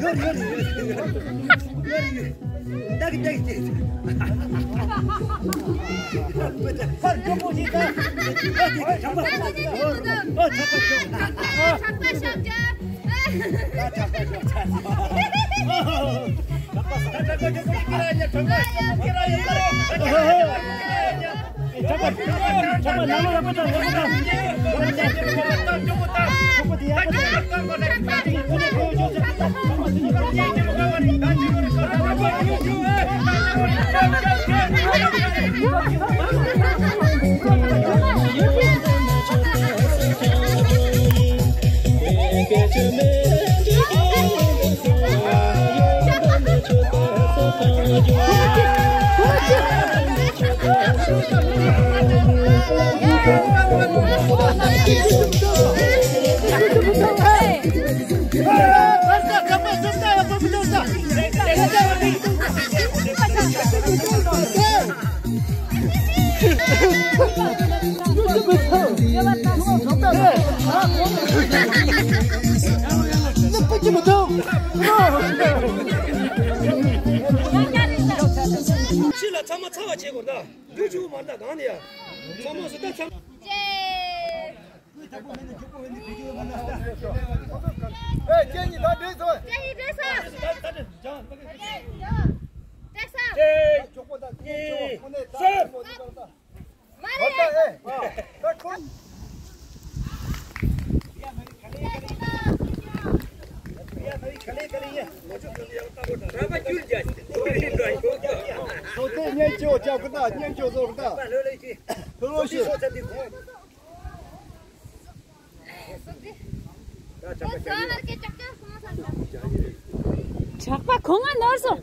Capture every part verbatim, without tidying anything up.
ཡོད་ཡོད་ཡོད་ཡོད། ཏག་ཏག་ཏག། ཕར་མགྱོགས་པོ་ཞིག་ད། ཨ་ཏི་ཆག་པ། ཨོ་ཆག་པ་ཤོག་ཨ་ཆག་པ་ཤོག་ཨ་ཆག་པ་ཤོག་ཕྱི་ལ་ཚང་མ་ཚ་བ་བྱེད་དགོས་ད། འགྲུལ་ཆུང་མ་ད་གང་ནས་ཡ། ཚང་མ་སུ་ད་ཚང་། ཨེ་ཁྱེད་གཉིས་ད་འདྲེས་སོང་། ཁྱེད་གཉིས་འདྲེས་སོང་། འདྲེས་སོང་། གཉིས་གསུམ། མ་རེད། ཨེ་ད་ཁོ། སོ་ཏེ་སྙན་ཆེའོ་ཅག་གི་ད་སྙན་ཆེའོ་སོ་གི་ད། ཕུ་ལོ་ཤི། ཇག་པ་གོང་ང་ནོར་སོང་།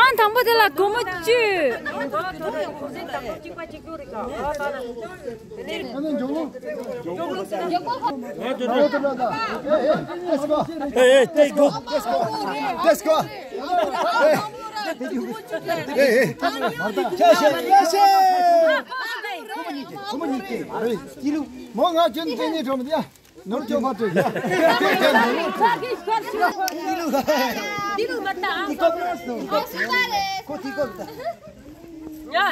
ཨང་དང་པོ་དེ་ལ་སྒོར་མོ་བཅུ། Let's go. Let's go. Let's go. Hey, hey. ཁྱེད་ཤེས། ཁྱེད་ཤེས། ཁོ་མོ་གཉིས་ཀྱིས། ཁོ་མོ་གཉིས་ཀྱིས། ཨ་རེ། ལོ་ཅོ་ཕ་ཏྲེ་ཡ། ཁོ་ཐིག་གོ་ད། ཡ།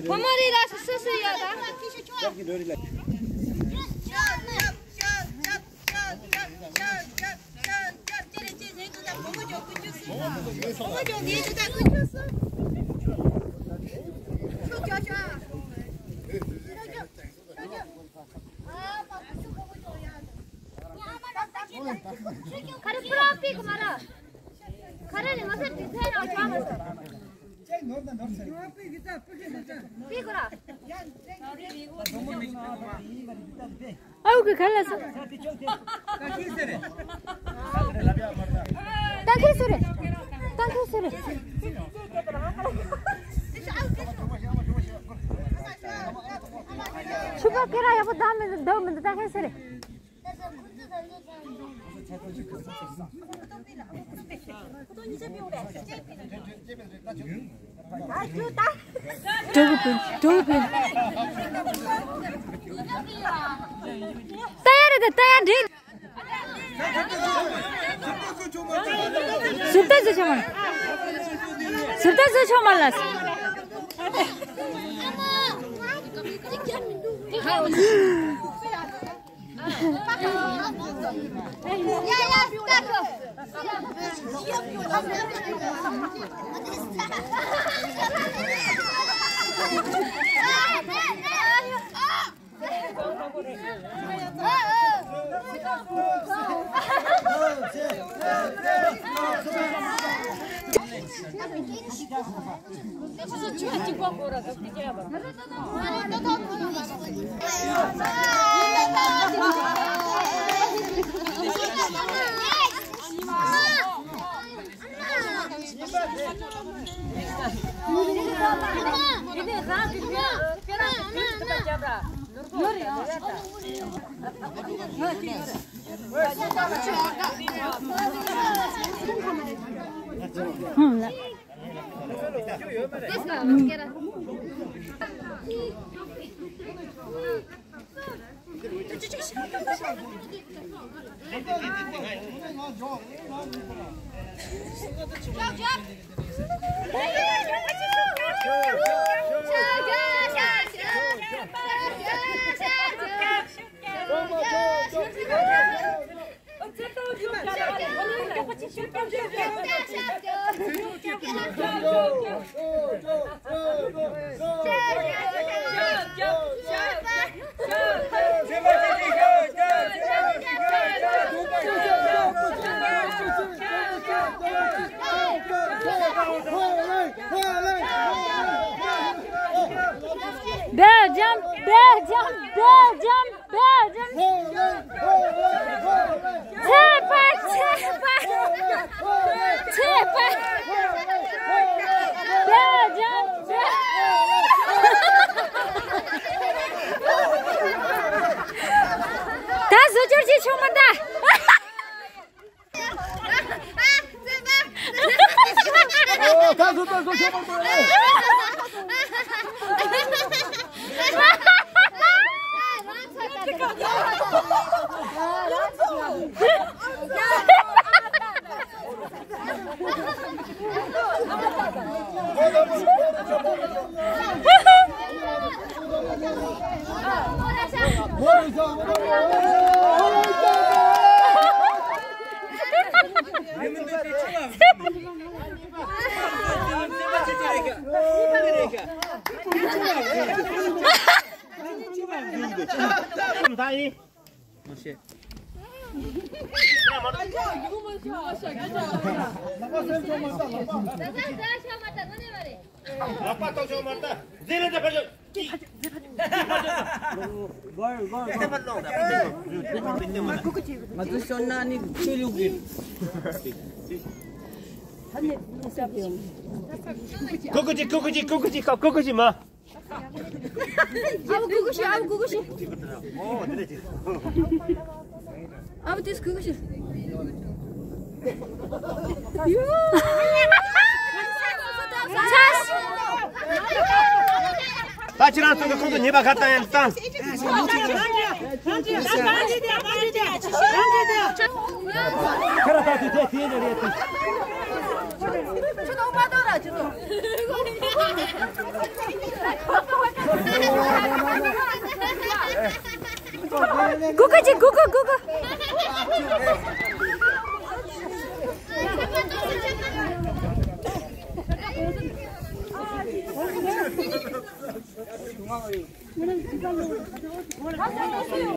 བུ་མོ་རེ་ར་སུ་སུ་ཡོད་ད། ཁ་རེ་པུ་ར་པི་གི་མ་ར། ཁ་རེ་ནི་ང་ཚོ་དུས་ཚོད་རང་ཆགས་མ་སོང་། ཨའུ་གི་ག་ལ་སོང་། ད་ཁེ་སུ་རེད། ད་ཁེ་སུ་རེད། ཕྱུ་པ་སྐེ་རགས་ཡག་པོ་ལྡང་མི་འདུག་འདུག་མི་འདུག་ད་ཁེ་སུ་རེད། ཀྲོ་གི་པིན། ཀྲོ་གི་པིན། ཏ་ཡ་རེད་ད། ཏ་ཡ་འདྲེ། ཟུར་ལྟ་བཟོ་ཆོག་མ། ཟུར་ལྟ་བཟོ་ཆོག་མ་ལ། Belgium, Belgium, Belgium, Belgium. ཚེ་དཔལ། ཚེ་དཔལ། ཚེ་དཔལ། Belgium. ད་བཟོ་བཅོས་བྱེད་ཆོག་མ་ད། ཨོ། ད་བཟོ་ད་བཟོ་ཆོག་མ་ད། ང་ཚོ་ཤོར་ན་ནི་ཆུ་ལུག་གི། ཀུ་ཀུ་ཅི། ཀུ་ཀུ་ཅི། ཀུ་ཀུ་ཅི། ཀུ་ཀུ་ཅི་མ། ཨ་བུ་ཀུ་ཀུ་ཤི། ཨ་བུ་ཀུ་ཀུ་ཤི། ཨ་བུ་དེས་ཀུ་ཀུ་ཤི། ད་ཁྱེད་རང་ཚོ་གི་ཁོང་ཚོ་ཉེས་པ་ག་བཏང་ཡང་བཏང་། ཁྱེད་རང་ད་དེ་དེ་དེ་རེད་དེ། ཀུ་ཀུ་ཅི། ཀུ་ཀུ། ཀུ་ཀུ།